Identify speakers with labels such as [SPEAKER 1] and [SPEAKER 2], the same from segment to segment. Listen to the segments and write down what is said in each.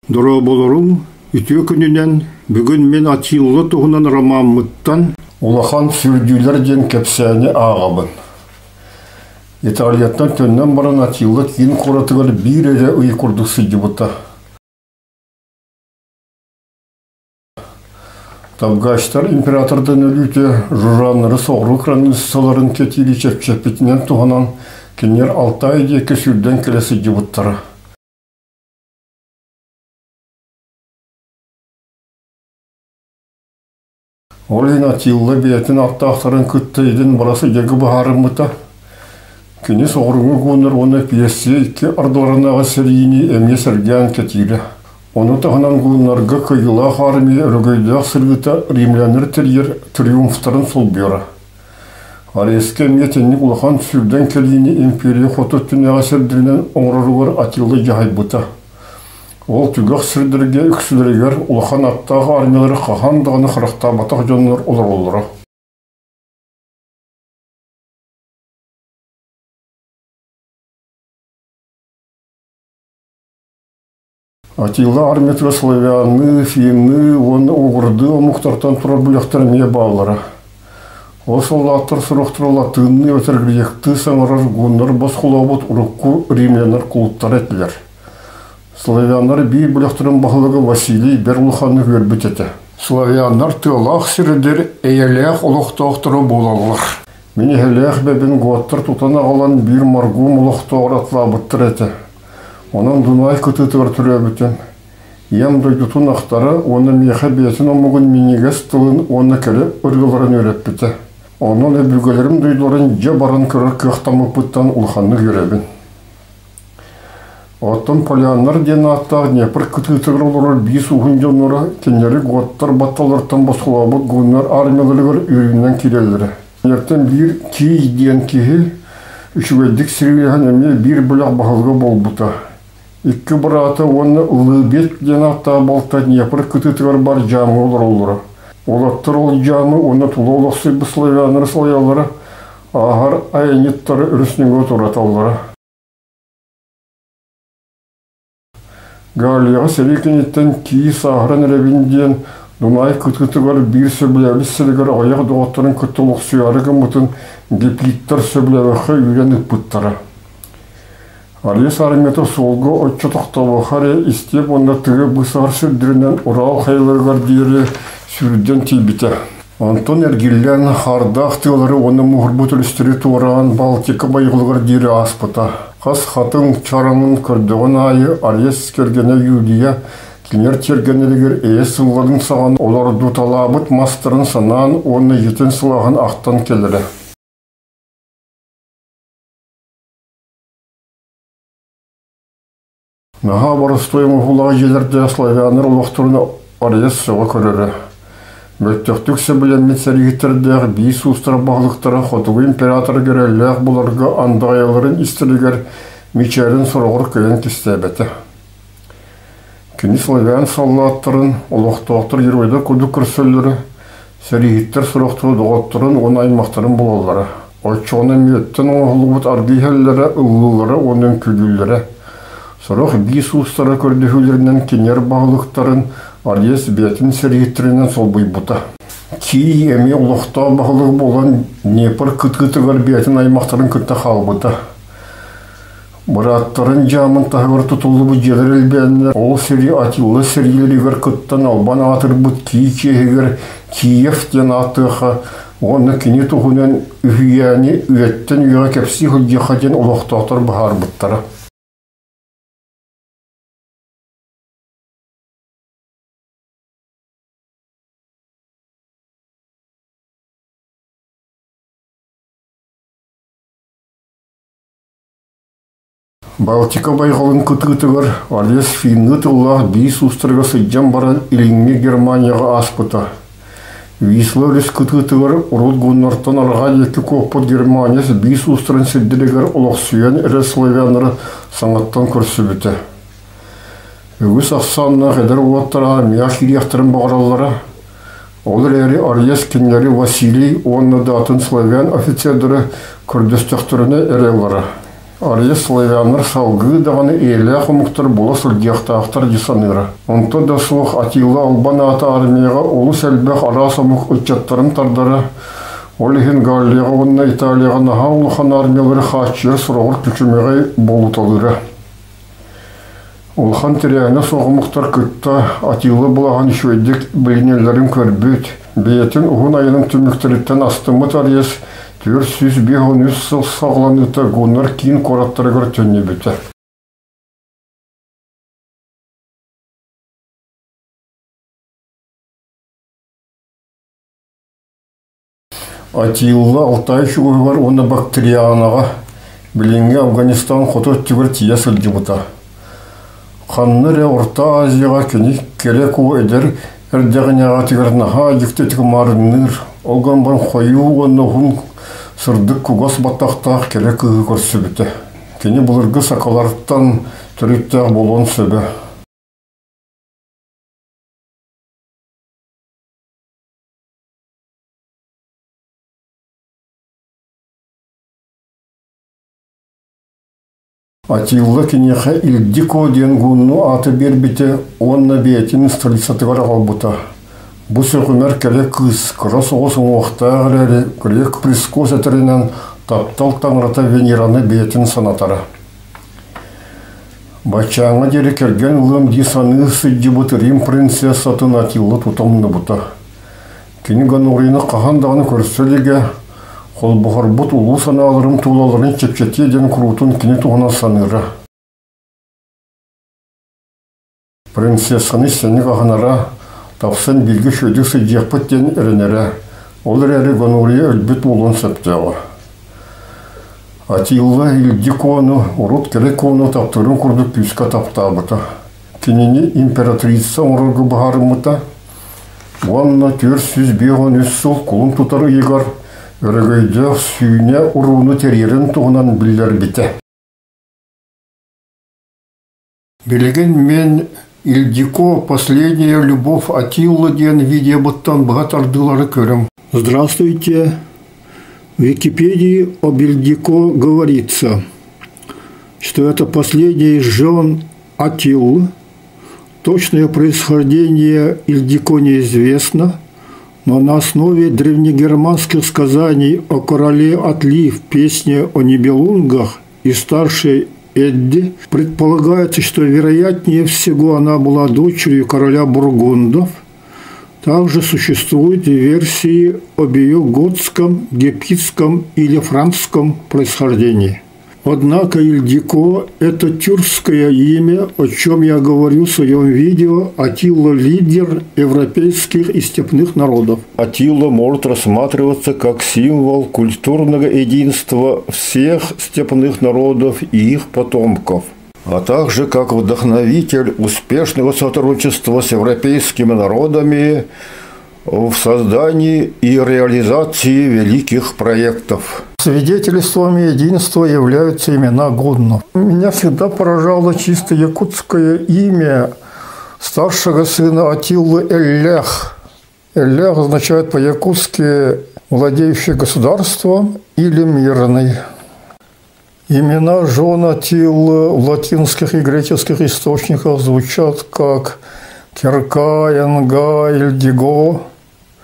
[SPEAKER 1] Дорооболоруҥ, үтүө күнүнэн! Бүгүн мин Атилла туһунан ромаммыттан «Улахан сүрдүүлэр» диэн кэпсээни ааҕабын. Италияттан төннөн баран Атилла киин куоратыгар биир эрэ ый курдук сылдьыбыта. Табгачтар императордан өлүүтэ жужаннары соҕуруу кыраныыссаларын кэтиири чэпчэппитинэн туһанан кинилэр Алтай диэки сүүрдэн кэлэ сылдьыбыттара. Ол иһин Атилла бэйэтин аттаахтарын кытта илин бара сылдьарга быһаарыммыта. Кини соҕурууҥҥу гуннар уонна Персия икки ардыларынааҕы сэриини эмиэ сэргээн кэтиирэ. Ону таһынан гуннарга кыайыылаах армия өрөгөйдөөх сырыыта римляннар тэрийэр триумфтарын солбуйара. Ареска эмиэ итинник улахан сүүрдэн кэлиини империя хоту өттүнээҕи сирдэринэн оҥороругар Атилла дьаһайбыта. Ол түгэх сирдэргэ үксүлэригэр улахан аттаах армиялары хаһан даҕаны харахтаабатах дьоннор олороллоро. Атилла армиятыгар славянныы, финныы уонна угурдыы омуктартан турар бөлөхтөр эмиэ бааллара. Ол саллааттар сорохторо латыынныы эбэтэр гректыы саҥарар гуннар босхолообут урукку римляннар кулуттара этилэр. Славяннар биир бөлөхтөрүн баһылыга Василий бэрт улаханнык үөрбүт этэ. Славяннар тыалаах сирдэр эйэлээх олохтоохторо буолаллар. Мин эһэлээх бэбин готтар тутан аҕалан биир моргуум олохтооҕор атлаабыттар этэ. Онон Дунай кытыытыгар төрөөбүтүм. Ийэм дойдутун ахтара уонна миэхэ бэйэтин омугун минньигэс тылын уонна кэрэ ырыаларын үөрэппитэ. Онон өбүгэлэрим дойдуларын дьэ баран көрөр кыахтаммыппыттан улаханнык үөрэбин. Оттон поляннар диэн ааттаах Днепр кытыытыгар олорор биис уһун дьонноро кинилэри готтар батталарыттан босхолообут гуннар армияларыгар үөрүүнэн киирэллэрэ. Кинилэртэн биир Кий диэн киһи үчүгэйдик сирилэһэн эмиэ биир бөлөх баһылыга буолбута. Икки быраата уонна Лыбедь диэн ааттаах балта Днепр кытыытыгар бар дьаамҥа олороллоро. Уолаттар ол дьаамы уонна тула олохсуйбут славяннары салайаллара, ааһар айанньыттары өрүс нөҥүө тураталлара. Галияҕа сэрии кэнниттэн кии сааһыран эрэбин диэн Дунай кытыытыгар биир сөбүлээбит сиригэр аҕыйах доҕотторун кытта олохсуйаары гыммытын гепиттэр сөбүлээбэххэ үүрэн ыыппыттара. Арыйас армията суолга оччо тохтобохо эрэ истиэп уонна тыа быысаһар сирдэринэн Урал хайаларыгар диэри сүүрдэн тиийбитэ. Онтон эргиллэн хаардаах тыалары уонна муһурбут өрүстэри туораан Балтика байҕалыгар диэри ааспыта. Хас хатыҥ чараҥын көрдөҕүн аайы Арес кэргэнэ Юлия кинилэр тиэргэннэригэр эйэ сылларын саҕана олордуталаабыт мастарын санаан уонна ийэтин сылааһын ахтан кэлэрэ. Наһаа боростуой оҥоһуулаах дьиэлэрдээх славяннар олохторун арыйа сөҕө көрөрө. Мөлтөхтүк сөбүлэммит сэрииһиттэрдээх биис уустар баһылыктара хотугу императоры гөрөллөөх буларга андаҕайаларын истэригэр мичээрин сороҕор кыайан кистээбэтэ. Кини славян саллааттарын, олохтоохтор геройдар курдук көрсөллөрө, сэрииһиттэр сорохторо доҕотторун уонна аймахтарын булаллара. Оччоҕуна мүөттэн оҥоһуллубут аргы иһэллэрэ, ыллыыллара уонна үҥкүүлүүллэрэ. Сорох биис уустара көрдөһүүлэринэн кинилэр баһылыктарын Ариес бэйэтин сэрииһиттэринэн солбуйбута. Кий эмиэ олохтоох баһылык буолан Днепр кытыытыгар бэйэтин аймахтарын кытта хаалбыта. Бырааттарын дьаамын таһыгар тутуллубут дьиэлэр элбээннэр, ол сири Атилла сэриилэригэр кыттан албан аатырбыт Кий чиэһигэр Киев диэн ааттыахха уонна кини туһунан үһүйээни үйэттэн үйэҕэ кэпсии сылдьыахха диэн олохтоохтор быһаарбыттара. Балтика байҕалын кытыытыгар Олес финныы тыллаах биис уустарыгар сылдьан баран Илиҥҥи Германияҕа ааспыта. Висла өрүс кытыытыгар урут гуннартан арҕаа диэки куоппут Германия биис уустарын сирдэригэр олохсуйан эрэр славяннары саҥаттан көрсүбүтэ. Үгүс ахсааннаах эдэр уолаттар армияҕа киириэхтэрин баҕараллара. Ол эрээри Арьес кинилэри Василий уонна да атын славян офицердара көрдөстөхтөрүнэ эрэ ылара. Арыйа славяннар салгыы даҕаны эйэлээх омуктар буола сылдьыахтаахтар дии саныыра. Онто да суох Атилла албан аата армияҕа олус элбэх араас омук ыччаттарын тардара, ол иһин Галлияҕа уонна Италияҕа наһаа улахан армиялары хааччыйар сороҕор күчүмэҕэй буолуталыыра. Улахан тэрээһинэ суох омуктар кытта Атилла былаһан үчүгэйдик билинэллэрин көрбүт, бэйэтин уһун айанын түмүктэриттэн астыммыт Ариес 453 сыл саҕаланыыта гуннар киин куораттарыгар төннүбүтэ. Атилла Алтай чугуһугар уонна Бактрианаҕа, билиҥҥи Афганистан хоту өттүгэр тиийэ сылдьыбыта. Ханна эрэ Орто Азияҕа кини кэрэ куо эдэр эрдэҕинээҕитигэр наһаа дьиктитик маарынныыр, ол гынан баран хойуу уонна уһун сырдык кугас баттахтаах кэрэ кыыһы көрсүбүтэ. Кини былыргы сакалартан төрүттээх буолуон сөбө. Атилла киниэхэ Ильдико диэн гунну ааты биэрбитэ уонна бэйэтин столицатыгар аҕалбыта. Бу сөҕүмэр кэрэ кыыс кыра соҕус уҥуохтаах эрээри грек Прискос этэринэн таптал таҥарата Венераны бэйэтин санатара. Баччааҥҥа диэри кэргэн ылыам дии саныы сылдьыбыт Рим принцессатын Атилла тута умнубута. Кини Гонорияны хаһан даҕаны көрсө илигэ, холбоһорбут улуу санааларын туулаларын чэпчэтиэ диэн куруутун кини туһунан саныыра. Принцессаны сэнник аһынара, тапсан бииргэ үчүгэйдик сылдьыахпыт диэн эрэнэрэ, ол эрээри Гонория өлбүт буолуон сөптөөҕө. Атилла Ильдикону урут кэрэ куону таптыырын курдук күүскэ таптаабыта. Кинини императрица оҥорорго быһаарыммыта уонна 453 сыл кулун тутар ыйыгар өрөгөйдөөх сүүнэ урууну тэрийэрин туһунан биллэрбитэ. Билигин мин Ильдико «Последняя любовь Атиллы» диэн видеобуттан быһа тардыылары көрүҥ. Здравствуйте! В Википедии об Ильдико говорится, что это последняя из жен Атиллы. Точное происхождение Ильдико неизвестно, но на основе древнегерманских сказаний о короле Атли в песне о Нибелунгах и старшей Эдди предполагается, что вероятнее всего она была дочерью короля бургундов. Также существуют и версии об ее готском, гепидском или франкском происхождении. Однако Ильдико – это тюркское имя, о чем я говорю в своем видео «Атилла – лидер европейских и степных народов». Атилла может рассматриваться как символ культурного единства всех степных народов и их потомков, а также как вдохновитель успешного сотрудничества с европейскими народами в создании и реализации великих проектов. Свидетельствами единства являются имена гуннов. Меня всегда поражало чисто якутское имя старшего сына Атиллы Эллях. Эллях означает по-якутски «владеющий государством» или «мирный». Имена жен Атиллы в латинских и греческих источниках звучат как Кирка, Энга, Ильдиго.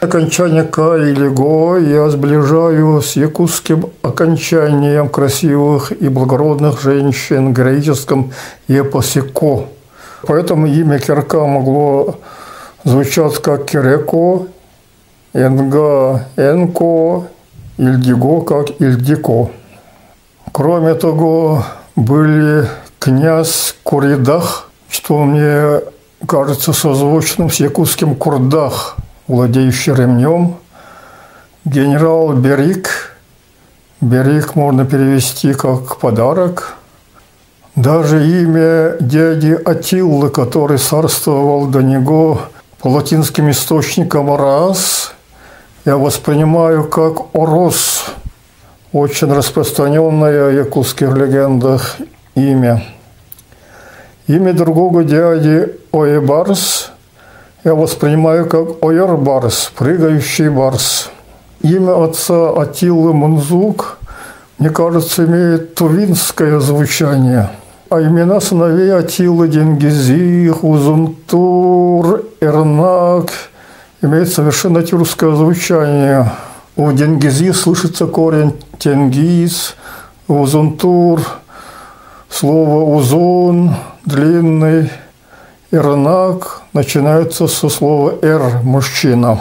[SPEAKER 1] Окончание «к» или «го» я сближаю с якутским окончанием красивых и благородных женщин в героическом эпосе «Ко». Поэтому имя Кирка могло звучать как Киреко, Энга – Энко, Ильдиго как Ильдико. Кроме того, были князь Куридах, что мне кажется созвучным с якутским Курдах, владеющий ремнем, генерал Берик. Берик можно перевести как подарок. Даже имя дяди Атиллы, который царствовал до него по латинским источникам Раз, я воспринимаю как Орос, очень распространенное в якутских легендах имя. Имя другого дяди Оебарс я воспринимаю как Оербарс, прыгающий барс. Имя отца Атиллы Мунзук Мне кажется, имеет тувинское звучание. А имена сыновей Атилы, Денгизих, Узунтур, Эрнак имеют совершенно тюркское звучание. У Денгизи слышится корень Тенгиз, Узунтур, слово узун, длинный, Эрнак начинается со слова «эр» – мужчина.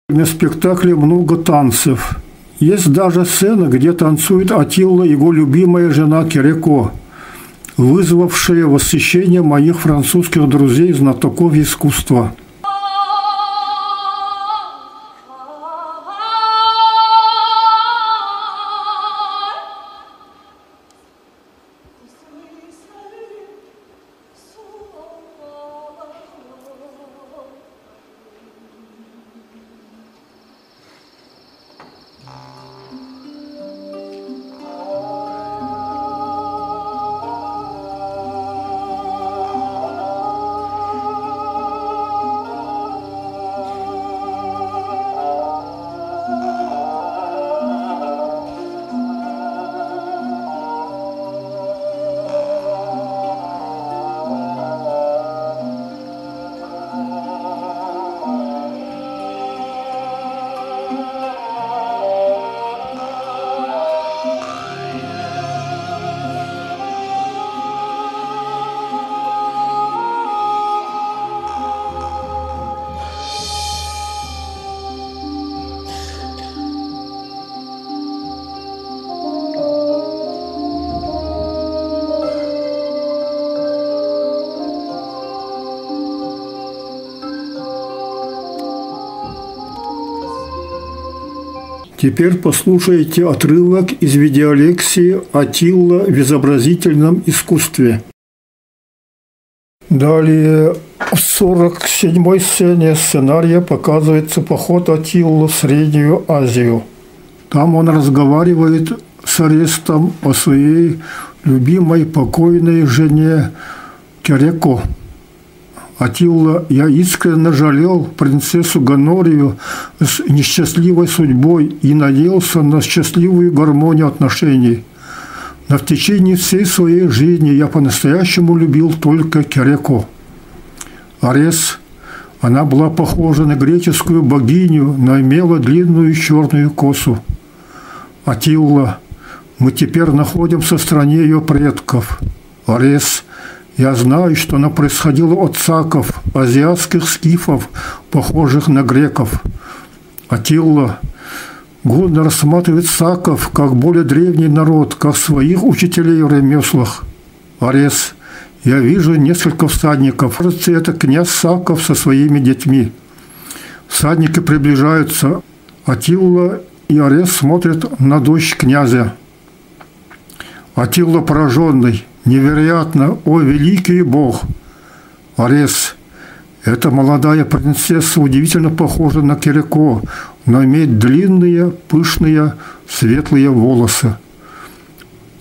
[SPEAKER 1] На спектакле много танцев. Есть даже сцена, где танцует Атилла его любимая жена Кереко, вызвавшая восхищение моих французских друзей, знатоков искусства. Теперь послушайте отрывок из видеолекции Атилла в изобразительном искусстве. Далее в 47-й сцене сценария показывается поход Атиллы в Среднюю Азию. Там он разговаривает с Арестом о своей любимой покойной жене Кереко. Атилла, я искренне жалел принцессу Гонорию с несчастливой судьбой и надеялся на счастливую гармонию отношений. Но в течение всей своей жизни я по-настоящему любил только Кереко. Арес, она была похожа на греческую богиню, но имела длинную черную косу. Атилла, мы теперь находимся в стране ее предков. Арес, я знаю, что она происходила от саков, азиатских скифов, похожих на греков. Атилла, Гунны рассматривает саков как более древний народ, как своих учителей в ремеслах. Арес, я вижу несколько всадников. Кажется, это князь Саков со своими детьми. Всадники приближаются. Атилла и Арес смотрят на дочь князя. Атилла пораженный. Невероятно! О, великий бог! Арес, эта молодая принцесса удивительно похожа на Кереко, но имеет длинные, пышные, светлые волосы.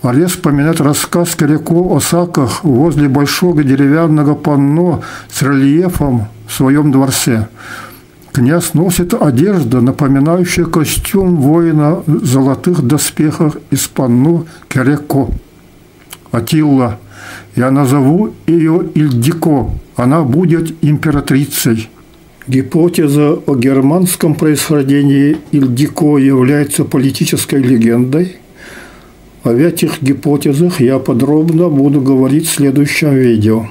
[SPEAKER 1] Арес вспоминает рассказ Кереко о саках возле большого деревянного панно с рельефом в своем дворце. Князь носит одежду, напоминающую костюм воина в золотых доспехах из панно Кереко. Атилла, я назову ее Ильдико, она будет императрицей. Гипотеза о германском происхождении Ильдико является политической легендой. О этих гипотезах я подробно буду говорить в следующем видео.